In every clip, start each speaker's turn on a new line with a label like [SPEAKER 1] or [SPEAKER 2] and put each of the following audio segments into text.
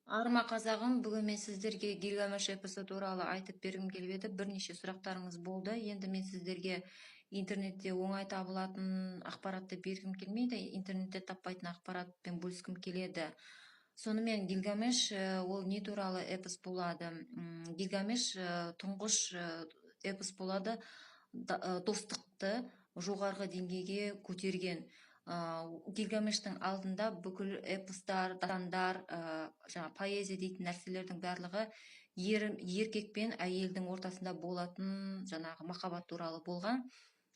[SPEAKER 1] Арма, қазағым! Бүгін мен сіздерге Гильгамеш эпосы туралы айтып бергім келіп еді. Бірнеше сұрақтарыңыз болды. Енді мен сіздерге интернетте оңай табылатын ақпаратты бергім келмейді, интернетте таппайтын ақпаратпен бөліскім келеді. Сонымен, Гильгамеш ол не туралы эпос болады? Гильгамеш тұңғыш эпос болады, достықты жоғарғы деңгейге көтерген. Гильгамештің алдында бүкіл эпостар, дастандар, жаңа поэзия дейтін нәрселердің барлығы еркек пен әйелдің ортасында болатын жаңағы махаббат туралы болған.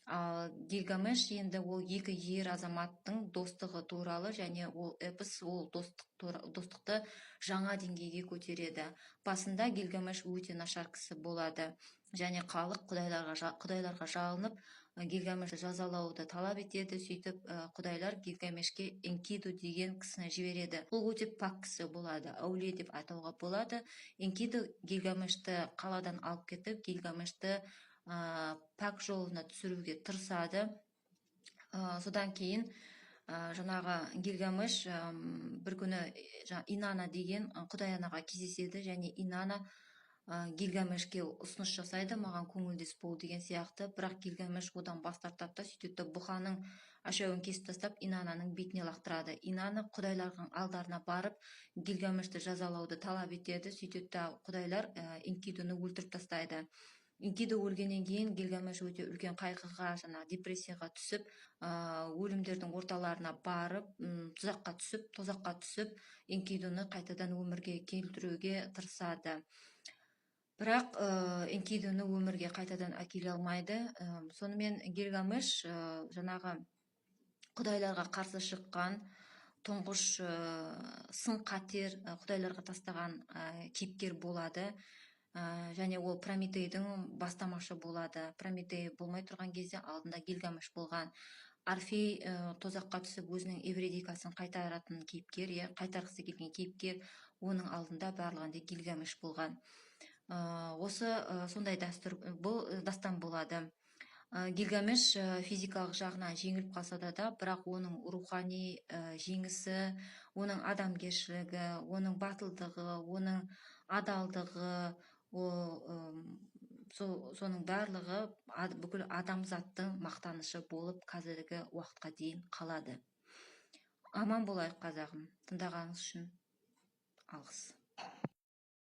[SPEAKER 1] Ал Гильгамеш енді ол екі ер азаматтың достығы туралы және ол эпос ол достықты жаңа деңгейге көтереді. Басында Гильгамеш өте нашар кісі болады және халық құдайларға жалынып, Гильгамешті жазалауды талап етеді. Сөйтіп, құдайлар Гильгамешке Энкиду деген кісіні жібереді. Ол өте пәк кісі болады, әулие деп атауға болады. Энкиду Гильгамешті қаладан алып кетіп, Гильгамешті пәк жолына түсіруге тырысады. Содан кейін жаңағы Гильгамеш бір күні Инана деген құдай анаға кездеседі және Инана Гильгамешке ұсыныс жасайды, маған көңілдес бол деген сияқты. Бірақ Гильгамеш одан бас тартады да, сөйтеді да, бұқаның ашауын кесіп тастап, Инананың бетіне лақтырады. Инана құдайлардың алдарына барып, Гильгамешті жазалауды талап етеді. Сөйтеді да, құдайлар Энкидуны өлтіріп тастайды. Энкиду өлгеннен кейін Гильгамеш өте үлкен қайғыға, жаңағы депрессияға түсіп, өлімдердің орталарына барып, тұзаққа түсіп, тозаққа түсіп, Энкидуны қайтадан өмірге келтіруге тырысады. Бірақ Энкидуны өмірге қайтадан әкеле алмайды. Сонымен, Гильгамеш жаңағы құдайларға қарсы шыққан тұңғыш сын қатер құдайларға тастаған кейіпкер болады және ол Прометейдің бастамашы болады. Прометей болмай тұрған кезде алдында Гильгамеш болған. Орфей тозаққа түсіп, өзінің Эвредикасын қайтаратын кейіпкер, иә, қайтарғысы келген кейіпкер, оның алдында барлығында Гильгамеш болған. Осы сондай дәстүр, бұл дастан болады. Гильгамеш физикалық жағынан жеңіліп қалса да, бірақ оның рухани жеңісі, оның адамгершілігі, оның батылдығы, оның адалдығы, соның барлығы бүкіл адамзаттың мақтанышы болып қазіргі уақытқа дейін қалады. Аман болайық, қазағым! Тыңдағаныңыз үшін алғыс.